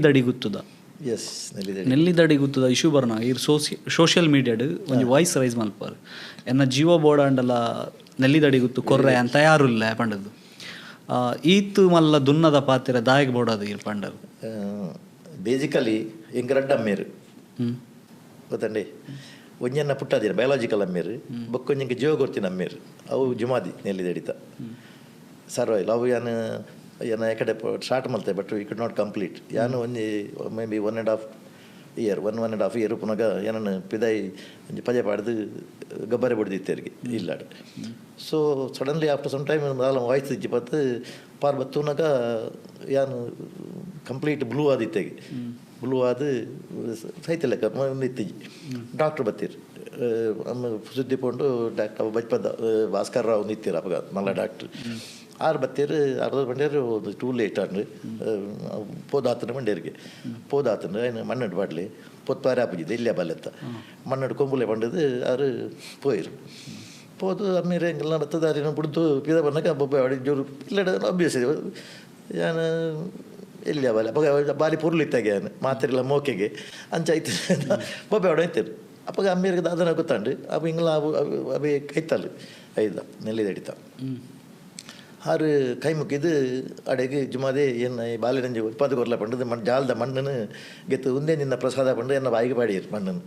ನೆಲ್ಲಿದಡಿ ಗುತ್ತುದ. S, ನೆಲ್ಲಿದಡಿ. ನೆಲ್ಲಿದಡಿ ಗುತ್ತುದ issue ಬರ್ನ ಇರ್ social ಮೀಡಿಯಾಡ್ ಒಂಜಿ voice rice ಮಲ್ಪಾರ್, ಎನ್ನ ಜೀವ ಬೋಡಾಂಡಲ ನೆಲ್ಲಿದಡಿ ಗುತ್ತು ಕೊರ್ರೆ ಅಂತ ತಯಾರುಲ್ಲ ಪಂಡದು. ಈತ್ ಮಲ್ಲ ದುನ್ನದ ಪಾತಿರ ದಾಯಗ್ ಬೋಡಾದ ಇರ್ ಪಂಡರು? ಬೇಸಿಕಲಿ ಎಂಕ್ ರಡ್ಡ್ ಅಮ್ಮೇರು ಗೊತ್ತಂಡೆ. ಒಂಜನ್ನ ಪುಟ್ಟಾದಿರ ಬಯಾಲಜಿಕಲ್ ಅಮ್ಮೇರು, ಬೊಕ್ಕೊಂಜಿಂಗೆ ಜೀವ ಕೊರ್ತಿನ ಅಮ್ಮೇರು. ಅವು ಜುಮಾದಿ ನೆಲ್ಲಿದಡಿತ ಸರ್ವೈಲ್. ಅವು ಯಾನ್ ಯಾನ್ ಎಕಡೆ ಸ್ಟಾರ್ಟ್ ಮಲ್ತೆ, but we could not complete. ಯಾನ್ ಒಂಜಿ maybe 1.5 year, one one and half year ಪುನಗ ಏನನ್ನು ಪಿದಾಯಿ ಒಂಜಿ ಪಜೆ ಪಾಡ್ದು ಗಬ್ಬರೆ ಬಡ್ದಿತ್ತೇರಿಗೆ ಇಲ್ಲಾಡ್. So suddenly after some time ದಾಲ ವಾಯ್ಸ್ ಇಜ್ಜಿ ಪತ್ತು ಪಾರ್ ಬತ್ತುನಗ ಯಾನ್ ಕಂಪ್ಲೀಟ್ ಬ್ಲೂ ಆದಿತ್ತೆಗೆ, ಬ್ಲೂ ಆದ್ ಸೈತ ಲೆಕ್ಕ ಇತ್ತಿಜಿ. ಡಾಕ್ಟ್ರ್ ಬತ್ತೀರ್, ಅಮ್ಮ ಸುದ್ದಿ ಪೋಂಡು. ಡಾಕ್ಟರ್ ಬಜ್ಪದ ಭಾಸ್ಕರ್ ರಾವ್ ನಿತ್ತೀರ ಅಪಗ ಮಲ್ಲ ಡಾಕ್ಟ್ರ್. ಆರು ಬತ್ತೀರ್, ಅರ್ಧ ಬಂಡೇರು ಟೂ ಲೇಟ್ ಅಂಡ್ ಪೋದಾತನ ಬಂಡೇರಿಗೆ ಪೋದಾತನ ಐನು ಮಣ್ಣು ಪಾಡ್ಲಿ ಪೊತ್ಪಾರೆ ಆಪುಜಿದೆ ಇಲ್ಲೇ ಬಲ್ಲೆತ್ತ ಮಣ್ಣು ಕೊಂಬುಲೆ ಪಂಡದು. ಆರು ಪೋಯಿರು ಪೋದು ಅಮ್ಮೀರೆ ಎಂಗೆಲ್ಲ ಬತ್ತದ ಬುಡ್ದು ಪಿದ ಬನ್ನಕ ಬೊಬ್ಬೆ ಅಡಿ ಜೋರು ಇಲ್ಲಡ ಅಭ್ಯಾಸ. ಯಾನ್ ಎಲ್ಲಿ ಬಾಲೆ ಅಪ್ಪಗ ಬಾರಿ ಪೊರ್ಲು ಇತ್ತಾಗೆ, ಯಾನ್ ಮಾತ್ರೆಲ್ಲ ಮೋಕೆಗೆ ಅಂಚ ಐತೆ ಬೊಬ್ಬೆ ಅವಡ ಐತೇರು. ಅಪ್ಪಗ ಅಮ್ಮೀರಿಗೆ ದಾದನ ಗೊತ್ತಾಂಡು. ಅಪ್ಪ ಇಂಗ್ಲ ಅವೆ ಕೈತಲ್ ಐದ ನೆಲ್ಲಿದಡಿತ ಆರು ಕೈ ಮುಕ್ಕಿದ್ದು ಅಡೆಗೆ ಜುಮಾದೆ ಎನ್ನ ಈ ಬಾಲೆರಂಜಿ ಉತ್ಪಾದ ಕೊರ್ಲ ಪಂಡದು ಮಣ್ಣು ಜಾಲದ ಮಣ್ಣನ್ನು ಗೆತ್ತು ಉಂದೇ ನಿನ್ನ ಪ್ರಸಾದ ಪಂಡು ಎನ್ನ ಬಾಯಿಗೆ ಪಾಡಿಯರು ಮಣ್ಣನ್ನು.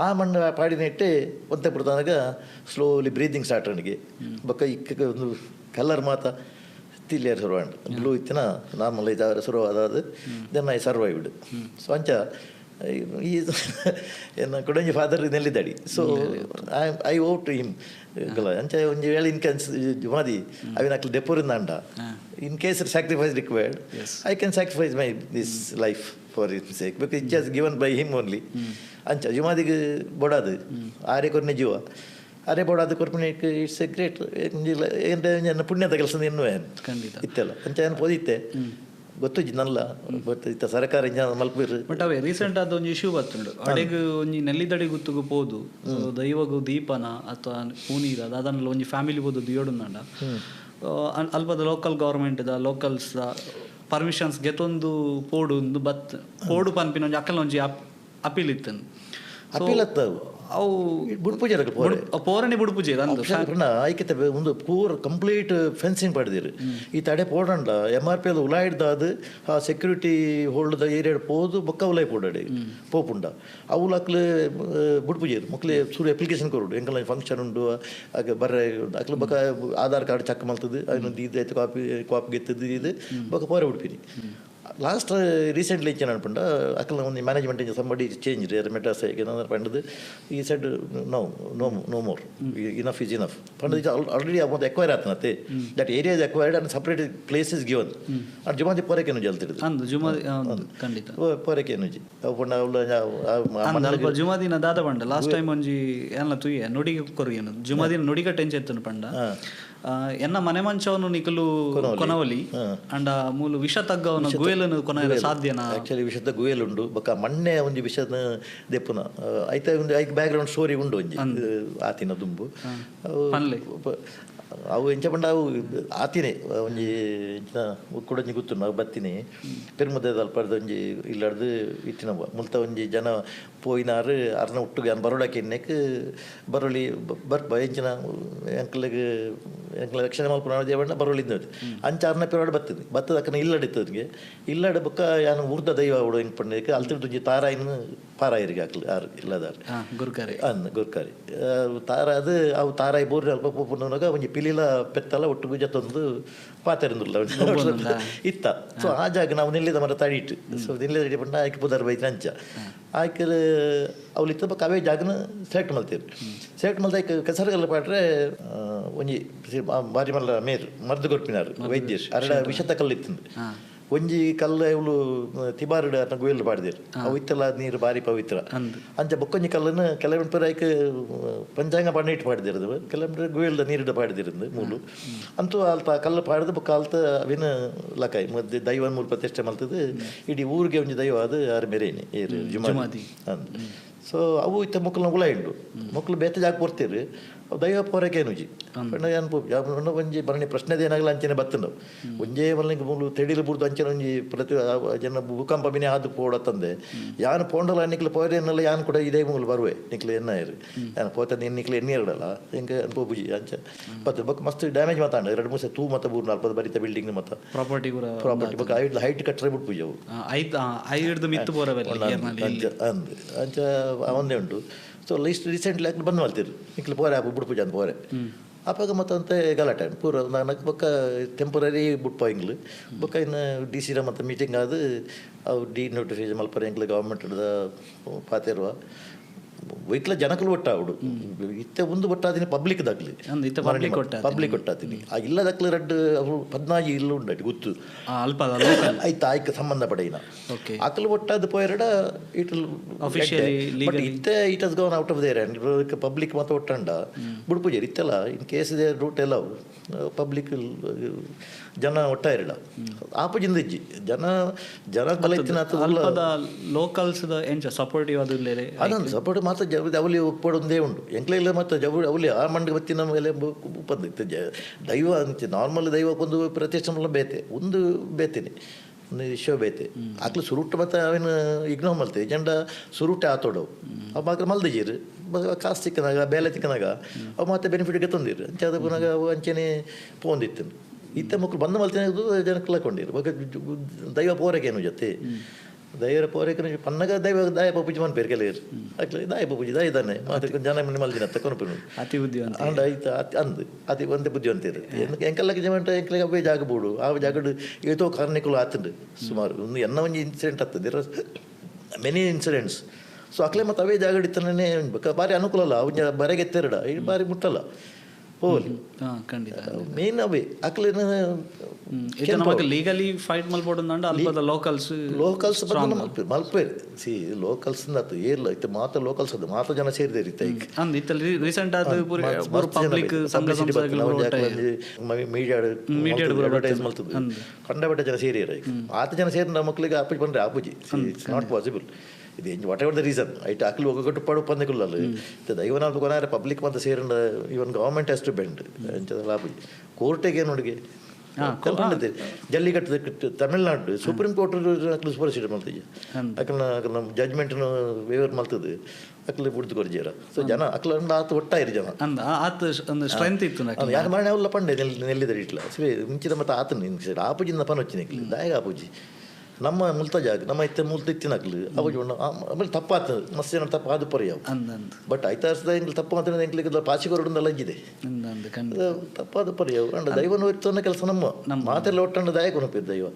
ಆ ಮಣ್ಣು ಪಾಡಿನೆಟ್ಟೆ ಒತ್ತೆ ಬಿಡ್ತಾನಾಗ ಸ್ಲೋಲಿ ಬ್ರೀದಿಂಗ್ ಸ್ಟಾರ್ಟ್ ಅಣಿಗೆ. ಬೊಕ್ಕ ಇಕ್ಕ ಒಂದು ಕಲರ್ ಮಾತ ತಿಲ್ಲಿಯರ್ ಶುರುವಾಂಡ್, ಬ್ಲೂ ಇತ್ತಿನ ನಾರ್ಮಲ್ ಇದಾವೆ ಶುರುವಾದ. Then I survived. So ಅಂಚ ಈ ಎನ್ನ ಕುಡಂಜಿ father ನೆಲ್ಲಿದಡಿ. So I owe to him. ಅಂಚ ಒಂಜಿ ವೇಳೆ ಇನ್ ಕೇಸ್ ಜುಮಾದಿ ಅವಿನ ಅಕ್ಲು ದೆಪ್ಪುರಿಂದ ಅಂಡ, in case sacrifice required, I can sacrifice my this life for his sake, because it has given by him only. ಅಂಚ ಜುಮಾದಿಗೆ ಬೊಡಾದು ಆರೆ ಕೊರ್ನೆ ಜೀವ ಅರೆ ಬೋಡಾದ ಕೊರ್ಪಿನ it's A great ಎಂತ ಪುಣ್ಯದ ಕೆಲಸ ಎನ್ನುವೆ. ಇತ್ತೆಲ್ಲ ಅಂಚ ಏನು ಪೋದಿತ್ತೆ ಗೊತ್ತುಜ್ಜಿ ನಲ್ಲ ಗೊತ್ತು ಇತ್ತ ಸರ್ಕಾರ ಇಂಜ ಮಲ್ಪೀರು. ಬಟ್ ಅವೇ ರೀಸೆಂಟ್ ಆದ ಒಂಜಿ ಇಶ್ಯೂ ಬತ್ತುಂಡು. ಅಡೆಗ್ ಒಂಜಿ ನೆಲ್ಲಿದಡಿ ಗುತ್ತುಗು ಪೋದು ದೈವಗು ದೀಪನ ಅಥವಾ ಪೂನೀರ ದಾದನಲ್ಲ ಒಂಜಿ ಫ್ಯಾಮಿಲಿ ಪೋದು ದಿಯೋಡುಂದಾಂಡ ಅಲ್ಪದ local government the locals permissions ಗೆತೊಂದು ಪೋಡು ಒಂದು ಬತ್ ಪೋಡು ಪನ್ಪಿನ ಒಂಜಿ ಅಕ್ಕಲ ಒಂಜಿ ಅಪೀಲ್ ಇತ್ತು. ಅಪೀಲ್ ಅತ್ತ. ಅವು ಬುಡ್ಪೂಜೆ ಪೋರೆ. ಪೋರಣಿ ಬುಡ್ಪೂಜೆ. ಐಕಿತ ಒಂದು ಪೂರ ಕಂಪ್ಲೀಟ್ ಫೆನ್ಸಿಂಗ್ ಪಡೆದಿರು. ಈ ತಡೆ ಪೋಡಂಡ ಎಮ್ ಆರ್ ಪಿ ಎಲ್ ಉಲಾಯಿಡ್ದಾದ್ ಆ ಸೆಕ್ಯೂರಿಟಿ ಹೋಲ್ಡ್ ಏರಿಯಾ ಪೋದು ಬೊಕ್ಕ ಉಲಾಯ್ ಪೋಡಡೆ ಪೋಪುಂಡ. ಅವು ಅಕ್ಲು ಬುಡ್ಪೂಜೆ ಮಕ್ಳು ಸೂರು ಅಪ್ಲಿಕೇಶನ್ ಕೊರಡು, ಎಂಕಲ್ ಫಂಕ್ಷನ್ ಉಂಡು ಆಗ ಬರ್ರೆ. ಅಕ್ಲು ಬೊಕ್ಕ ಆಧಾರ್ ಕಾರ್ಡ್ ಚೆಕ್ ಮಲ್ತದು, ಅದನ್ನ ದೀದ್ ಕಾಪಿ ಕಾಪಿ ಗೆತ್ತದು ಇದು ಬೊಕ್ಕ ಪೋರೆ ಬಿಡ್ಪಿನಿ. ಲಾಸ್ಟ್ ರೀಸೆಂಟ್ಲಿ ಇಚ್ಛೆ ಅನ್ಪಂಡ ಅಕ್ಕಲ ಒಂದು ಮ್ಯಾನೇಜ್ಮೆಂಟ್ ಸಂಬಡಿ ಚೇಂಜ್ ಮೆಡ್ರಾಸ್ ಪಂಡದು. ಈ said no no no more, enough is enough ಪಂಡದು. ಆಲ್ರೆಡಿ ಒಂದು ಎಕ್ವೈರ್ ಆತನತ್ತೆ, that area is acquired and separate place is given. And Jumadi ಪೊರೆಕೆನು ಜಲ್ತಿಡುದು. ಅಂದು ಜುಮಾದಿ ಖಂಡಿತ. ಪೊರೆಕೆನುಜಿ ಅವು ಪಂಡ. ಅಲ್ಪ ಜುಮಾದಿನ ದಾದ ಪಂಡ ಲಾಸ್ಟ್ ಟೈಮ್ ಒಂಜಿ ಏನ್ಲ ತುಯ್ಯ ನುಡಿಗೆ ಕೊರಿಯನು ಜುಮಾದಿನ ನುಡಿಗಟ್ಟೆ ಎಂಚೆತ್ತನು ಪಂಡ, ಎನ್ನ ಮನೆ ಮಂಚವನು ನಿಕಲು ಕೊನವಲಿ ಅಂಡ ಮೂಲು ವಿಷ ತಗ್ಗವನ ಗುಯಲನು ಕೊನಯರ ಸಾಧ್ಯನಾ? ಆಕ್ಚುಲಿ ವಿಷದ ಗುಯಲ್ ಉಂಡು ಬೊಕ್ಕ ಮಣ್ಣೆ ಒಂಜಿ ವಿಷದ ದೆಪ್ಪುನ ಐತ ಒಂದು ಐಕ್ ಬ್ಯಾಕ್ ಗ್ರೌಂಡ್ ಸ್ಟೋರಿ ಉಂಡು ಒಂಜಿ ಆತಿನ ದುಂಬು. ಅವು ಎಂಚ ಪಂಡ ಅವು ಆತಿನೇ ಒಂಜಿ ಎಂಚಿನ ಕುಡೊಂಜಿ ಗುತ್ತುಂಡು. ಅವು ಬತ್ತಿನಿ ಪೆರ್ಮುದೆದ ಅಲ್ಪರ್ದ ಒಂಜಿ ಇಲ್ಲಡ್ದು ಇತ್ತಿನ ಮುಲ್ತ ಒಂಜಿ ಜನ ಪೋಯಿನಾರು ಅರ್ನ ಒಟ್ಟುಗೆ ಅನ್ ಬರೋಡಕ್ಕೆ ಇನ್ನೆಕ್ ಬರೋಳಿ ಬರ್ಪ ಎಂಚಿನ ಎಂಕ್ಲೆಗ್ ಎಂಕ್ಲ ರಕ್ಷಣೆ ಮಲ್ಪುನ ದೇವಣ್ಣ ಬರೋಳಿಂದ ಅಂಚ ಅರ್ನ ಪಿರವಾಡ ಬರ್ತದೆ ಬತ್ತದ ಅಕ್ಕನ ಇಲ್ಲಡಿತ್ತದ್ಗೆ ಇಲ್ಲಡ ಬೊಕ್ಕ ಯಾನ್ ಊರ್ದ ದೈವ ಅವಡು ಎಂಕ್ ಪಂಡ ಅಲ್ತಿಡ್ದು ಒಂಜಿ ತಾರಾಯಿನ ಪಾರಾಯರಿಗೆ ಹಾಕ್ಲಿ ಆರು ಇಲ್ಲದಾರು ಗುರ್ಕಾರಿ ಅನ್ ಗುರ್ಕಾರಿ ತಾರ ಅದು ಅವು ತಾರಾಯಿ ಬೋರ್ ಅಲ್ಪ ಪೋಪುನಗ ಒಂಜಿ ಪಿಲಿಲ ಪೆತ್ತಲ ಒಟ್ಟು ಜತ್ತೊಂದು ಪಾತೆರಂದುಲ್ಲ ಇತ್ತ. ಸೊ ಆ ಜಾಗ ನಾವು ನಿಲ್ಲಿದ ಮರ ತಡಿಟ್ಟು. ಸೊ ನಿಲ್ಲಿದ ತಡಿ ಪಂಡ ಆಯ್ಕೆ ಪುದರ್ ಬೈತಿನ ಅಂಚ ಆಯ್ಕೆ ಅವ್ಲು ಇತ್ತ ಬೊಕ್ಕ ಅವೇ ಜಾಗನ ಸೆಲೆಕ್ಟ್ ಮಲ್ತೀರು. ಸೆಲೆಕ್ಟ್ ಮಲ್ತ ಕೆಸರುಗಲ್ಲ ಪಾಡ್ರೆ ಒಂಜಿ ಬಾರಿ ಮಲ್ಲ ಮೇರು ಮರ್ದು ಕೊರ್ಪಿನಾರು ವೈದ್ಯರು ಅರಡ ವಿಷತ ಕಲ್ಲು ಇತ್ತಂದು. ಒಂಜಿ ಕಲ್ಲು ಇವಳು ತಿಬಾರುಡು ಅನ್ನ ಗುಯಲ್ ಪಾಡ್ದಿರು, ಅವು ಇತ್ತಲ್ಲ ನೀರು ಬಾರಿ ಪವಿತ್ರ ಅಂಚ. ಬೊಕ್ಕೊಂಜಿ ಕಲ್ಲನ್ನು ಕೆಲವೊಂದು ಪೇರ್ ಐಕ್ ಪಂಚಾಂಗ ಪಾಡ್ನ ಇಟ್ಟು ಪಾಡ್ದಿರೋದು, ಕೆಲವೊಂದು ಗುಯಲ್ದ ನೀರಿಡ ಪಾಡ್ದಿರಂದು ಮೂಲು ಅಂತೂ ಅಲ್ಪ ಕಲ್ಲು ಪಾಡ್ದು ಬೊಕ್ಕ ಅಲ್ತ ಅವಿನ ಲಕಾಯಿ ಮಧ್ಯೆ ದೈವ ಮೂಲು ಪ್ರತಿಷ್ಠೆ ಮಲ್ತದ್ದು. ಇಡೀ ಊರಿಗೆ ಒಂಜಿ ದೈವ ಅದು ಆರು ಮೇರೇನಿ ಏರು ಜುಮಾದಿ ಅಂದ್. ಸೊ ಅವು ಇತ್ತ ಮೊಕ್ಕಲ್ನ ಉಲಾಯಿ ಉಂಡು ಮೊಕ್ಕಲು ಬೇತೆ ಜಾಗ ಕೊಡ್ತೀರಿ. ಅವು ದೈವ ಪೋರಕೇನುಜಿ ಪಂಡ ಯಾನ್ ಪೋಪಿ ಒಂಜಿ ಬರಣಿ ಪ್ರಶ್ನೆ ಏನಾಗಲ ಅಂಚನೆ ಬತ್ತಂಡು ಒಂಜೇ ಮಲ್ಲಿಗೆ ಮೂಲು ತೆಡಿಲು ಬುಡ್ದು ಅಂಚನೆ ಒಂಜಿ ಪ್ರತಿ ಜನ ಭೂಕಂಪ ಬಿನೆ ಆದು ಪೋಡತ್ತಂದೆ ಯಾನ್ ಪೋಂಡಲ ನಿಕ್ಲು ಪೋರೆನ್ನಲ್ಲ ಯಾನ್ ಕೂಡ ಇದೇ ಮೂಲು ಬರುವೆ ನಿಕ್ಲು ಎನ್ನ ಇರು ಯಾನ್ ಪೋತ ನಿಕ್ಲು ಎಣ್ಣೆ ಇರಡಲ್ಲ ಎಂಕ ಪೋಪುಜಿ ಅಂಚ ಬತ್ತು ಬೊಕ್ಕ ಮಸ್ತ್ ಡ್ಯಾಮೇಜ್ ಮಾತಾಂಡ ಎರಡು ಮೂರು ತೂ ಮತ್ತ ಬೂರು ನಾಲ್ಪದ ಬರಿತ ಬಿಲ್ಡಿಂಗ್ ಮತ್ತ ಪ್ರಾಪರ್ಟಿ ಕೂಡ ಪ್ರಾಪರ್ಟಿ ಬೊಕ್ಕ ಹೈಟ್ ಹೈಟ್ ಕಟ್ಟರೆ ಬಿಡ್ಪುಜಿ ಅವು ಐತ್ ಐಡ್ದು ಮಿತ್ತು ಬೋರವೆಲ್ಲ ಅಂಚ ಅಂದ್ ಅಂಚ ಒಂದೇ ಉಂಟು. ಸೊ ಲೀಸ್ಟ್ ರೀಸೆಂಟ್ಲಿ ಯಾಕೆ ಬಂದ್ ಮಲ್ತಿರು ನಿಕ್ಲು ಪೋರೆ ಆಪು ಬುಡ್ಪುಜಿ ಅಂತ ಪೋರೆ ಅಪಗ ಮತ್ತಂತೆ ಗಲಾಟೆ ಪೂರ ನನಗೆ ಬೊಕ್ಕ ಟೆಂಪರರಿ ಬುಟ್ಪ ಇಂಗ್ಲು ಬೊಕ್ಕ ಇನ್ನು ಡಿ ಸಿ ಮತ್ತು ಮೀಟಿಂಗ್ ಆದು ಅವು ಡಿ ನೋಟಿಫಿಕೇಶನ್ ಮಲ್ಪರೆ ಎಂಕ್ಲು ಗೌರ್ಮೆಂಟ್ ಪಾತೆರುವ ವೈಕ್ಲ ಜನಕಲು ಒಟ್ಟಾవుಡು ಇತ್ತೆ ಒಂದು ಒಟ್ಟಾದಿನಿ ಪಬ್ಲಿಕ್ ದಾಗ್ಲಿ. ಅಂದ್ ಇತ್ತೆ ಪಬ್ಲಿಕ್ ಒಟ್ಟಾತಿನಿ. ಪಬ್ಲಿಕ್ ಒಟ್ಟಾತಿನಿ ಆ ಇಲ್ಲ ದಕ್ಲು ರಡ್ಡ್ ಅವು 14 ಇಲ್ಲು ಉಂಡಟ್ ಗೊತ್ತು ಅಲ್ಪ ಲೋಕಲ್ ಐತ ಆಯ್ಕ ಸಂಬಂಧ ಪಡೆಯಿನ ಓಕೆ ಅಕಲು ಒಟ್ಟಾದ ಪೋಯರಡ it Officially, but ಇತ್ತೆ it has gone out of their hand. Public ಮಾತ ಒಟ್ಟಂಡ ಬುಡ್ಪುಜೆರ್ ಇತ್ತೆಲ್ಲ ಇನ್ ಕೇಸ್ they root ಎಲ್ಲ ಪಬ್ಲಿಕ್ ಜನ ಒಟ್ಟ ಇರಡ ಆಪುಜಿಂದ ಇಜ್ಜಿ ಜನ ಜನ ಬಲ ಇತ್ತಿನ ಅಲ್ಪದ ಲೋಕಲ್ಸ್ ದ ಎಂಚ ಸಪೋರ್ಟಿವ್ ಅದು ಇಲ್ಲೇರೆ ಅದೊಂದು ಸಪೋರ್ಟ್ ಮಾತ್ರ ಅವಲಿ ಒಪ್ಪಡೊಂದೇ ಉಂಟು. ಎಂಕ್ಲೆ ಇಲ್ಲ ಮಾತ್ರ ಜವಳಿ ಅವಲಿ ಆ ಮಂಡಿಗೆ ಬತ್ತಿನ ಮೇಲೆ ಉಪ್ಪಂದು ಇತ್ತೆ ದೈವ ಅಂತೆ ನಾರ್ಮಲ್ ದೈವಕ್ಕೊಂದು ಪ್ರತಿಷ್ಠೆ ಬೇತೆ ಒಂದು ಬೇತೇನೆ ಒಂದು ವಿಶ್ವ ಬೇತೆ ಆಕ್ಲು ಸುರುಟ್ಟು ಮತ್ತೆ ಅವೇನು ಇಗ್ನೋರ್ ಮಲ್ತೆ ಜಂಡ ಸುರುಟೆ ಆತೋಡವು ಅವು ಮಾತ್ರ ಮಲ್ದಿಜೀರು ಕಾಸು ತಿಕ್ಕನಾಗ ಬೇಲೆ ತಿಕ್ಕನಾಗ ಅವು ಮತ್ತೆ ಬೆನಿಫಿಟ್ ಗೆತ್ತೊಂದಿರು ಅಂಚೆ ಅದು ಪುನಗ ಅವು ಅಂಚೆನೆ ಪೋಂದಿತ್ತು ಇತ್ತೆ ಮಕ್ಕಳು ಬಂದ ಮಲ್ತಿನ ಜನಕ್ಕೆ ಕೊಂಡಿರು ಬೊಕ ದೈವ ಪೋರಕೇನು ಜೊತೆ ದೈವರ ಪೋರಕೇನು ಪನ್ನಗ ದೈವ ದಾಯ ಪೂಜೆ ಮನ್ಪೇರು ಕೆಲವರು ಅಕ್ಲೆ ದಾಯ ಪೂಜೆ ದಾಯ ತಾನೆ ಮಾತ್ರ ಜನ ಮಲ್ದಿನ ತಕೊನಪುನು ಅತಿ ಬುದ್ಧಿವಂತ ಅಂಡ ಐತ ಅತಿ ಅಂದ್ ಅತಿ ಒಂದೇ ಬುದ್ಧಿವಂತ ಎಂಕಲ್ಲಕ್ಕೆ ಜಮಂಟ ಎಂಕಲಿಗೆ ಅವೇ ಜಾಗ ಬೋಡು ಆ ಜಾಗಡು ಏತೋ ಕಾರಣಿಕಲು ಆತಂಡು ಸುಮಾರು ಒಂದು ಎನ್ನ ಒಂಜಿ ಇನ್ಸಿಡೆಂಟ್ ಆಗ್ತದೆ there are many incidents. So ಅಕ್ಲೆ ಮತ್ತು ಅವೇ ಜಾಗಡ್ ಇತ್ತನೇ ಬಾರಿ ಅನುಕೂಲ ಅಲ್ಲ ಅವು ಬರೆಗೆತ್ತೆರಡ ಈ ಬಾರಿ ಮುಟ್ಟಲ್ಲ ಹೋಗಲಿ ಖಂಡಿತ ಮೇನ್ ಅವೇ ಅಕ್ಲೇನ ಇತ್ತೆ ನಮಕ್ ಲೀಗಲಿ ಫೈಟ್ ಮಲ್ಪೊಡು ಅಲ್ಪದ ಲೋಕಲ್ಸ್ ಲೋಕಲ್ಸ್ ಮಲ್ಪೆ ಮಲ್ಪೇರು ಸಿ ಲೋಕಲ್ಸ್ ಅಂದು ಏರ್ಲ ಇತ್ತೆ ಮಾತ್ರ ಲೋಕಲ್ಸ್ ಅದು ಮಾತ್ರ ಜನ ಸೇರಿದೆ ಇತ್ತೆ ಈಗ ಅಂದ್ ಇತ್ತೆ ರೀಸೆಂಟ್ ಆದ ಪಬ್ಲಿಕ್ ಸಂಘ ಸಂಸ್ಥೆಗಳು ಮೀಡಿಯಾ ಅಡ್ವರ್ಟೈಸ್ ಮಲ್ತದ್ದು ಕಂಡಪಟ್ಟ ಜನ ಸೇರಿಯರ ಈಗ ಆತ ಜನ ಸೇರಿ ಮಕ್ಕಳಿಗೆ ಆಪುಜಿ ಬಂದ್ರೆ ಆಪುಜಿ it's not possible ಇದು what ever the reason ಐಟ್ ಅಕ್ಲು ಒಗ್ಗಟ್ಟು ಪಡು ಪಂದకుಲ್ಲಲ್ಲ ದೈವನಾಥ್ ಕೊನಾರೆ ಪಬ್ಲಿಕ್ ಮತ್ತೆ ಸೇರಂಡ even government has to bend ಅಂಚದಲ್ಲ ಆಪುಜಿ ಕೋರ್ಟಿಗೆ ನೋಡಿಗೆ ಜಲ್ಲಿಕಟ್ಟು ತಮಿಳ್ನಾಡು ಸುಪ್ರೀಂ ಕೋರ್ಟ್ ಅಕ್ಲು ಸೂಪರ್ ಮಲ್ತಿಜಿ ಅಕಲ್ನ ಅಕಲ್ನ ಜಡ್ಜ್ಮೆಂಟ್ನು ವೇವರ್ ಮಲ್ತದೆ ಅಕ್ಲು ಬುಡ್ದು ಕೊರ್ಜಿಯರ. ಸೊ ಜನ ಅಕ್ಲ ಆತ ಒಟ್ಟಾಯಿರು ಜನ ಅಂದ ಆತ ಒಂದು ಸ್ಟ್ರೆಂತ್ ಇತ್ತು ಯಾರು ಮರಣೆ ಅವಲ್ಲ ಪಂಡೆ ನೆಲ್ಲಿದರೆ ಇಟ್ಲ ಸರಿ ಮುಂಚಿದ ಮತ್ತೆ ಆತನ ಆಪುಜಿಂದ ಪನ వచ్చిನ ದಾಯಗ ಆಪುಜಿ ನಮ್ಮ ಮುಲ್ತ ಜಾಗ ನಮ್ಮ ಇತ್ತೆ ಮುಲ್ತ ಇತ್ತಿನಕ್ಲು ಅವು ಆಮೇಲೆ ತಪ್ಪಾತು ಮಸ್ತ್ ಜನ ತಪ್ಪು ಅದು ಪರಿ ಅವು ಬಟ್ ಐತಾರ್ಸದ ಎಂಕ್ಲು ತಪ್ಪು ಮಾತ್ರ ಎಂಕ್ಲಿಗೆ ಪಾಚಿ ಕೊರಡುಂದಲ್ಲ ಇಜ್ಜಿದೆ ತಪ್ಪಾದ ಪರಿ ಅವು ಅಂಡ ದೈವನ ಇರ್ತನ ಕೆಲಸ ನಮ್ಮ ಮಾತೆಲ್ಲ ಒಟ್ಟಂಡ ದಾಯ ಕೊನಪಿದ್ದು ದೈವ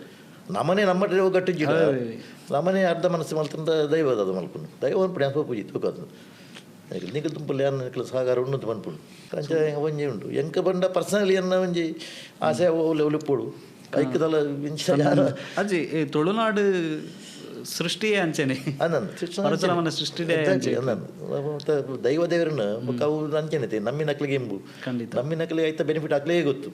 ನಮ್ಮನೆ ನಮ್ಮ ಒಗ್ಗಟ್ಟು ನಮ್ಮನೆ ಅರ್ಧ ಮನಸ್ಸು ಮಲ್ತಂದ ದೈವ ಅದು ಮಲ್ಪುನು ದೈವ ಅನ್ಪುಡಿ ಅನ್ಪ ಪೂಜಿ ತೂಕದು ನಿಕಲ್ ತುಂಪಲ್ಲಿ ಯಾನ್ ನಿಕಲ್ ಸಹಕಾರ ಉಂಡು ಪನ್ಪುಂಡು ಅಂಚ ಒಂಜಿ ಉಂಡು ಎಂಕ ಬಂಡ ಪರ್ಸನಲಿ ಅನ್ನ ಒಂಜಿ ಆಸೆ ಒಲಿಪ್ಪೋಡು ಐಕ್ಯದಲ್ಲ ಅಜ್ಜಿ ತುಳುನಾಡು ಸೃಷ್ಟಿಯೇ ಅಂಚೆನೆ ಪರಶುರಾಮನ ಸೃಷ್ಟಿಯೇ ದೈವ ದೇವರನ್ನ ಅವು ಅಂಚೆನೆ ನಮ್ಮಿ ನಕ್ಲಿಗೆ ಎಂಬು ಖಂಡಿತ ನಮ್ಮಿ ನಕ್ಲಿಗೆ ಐತ ಬೆನಿಫಿಟ್ ಆಗ್ಲೇ ಗೊತ್ತು.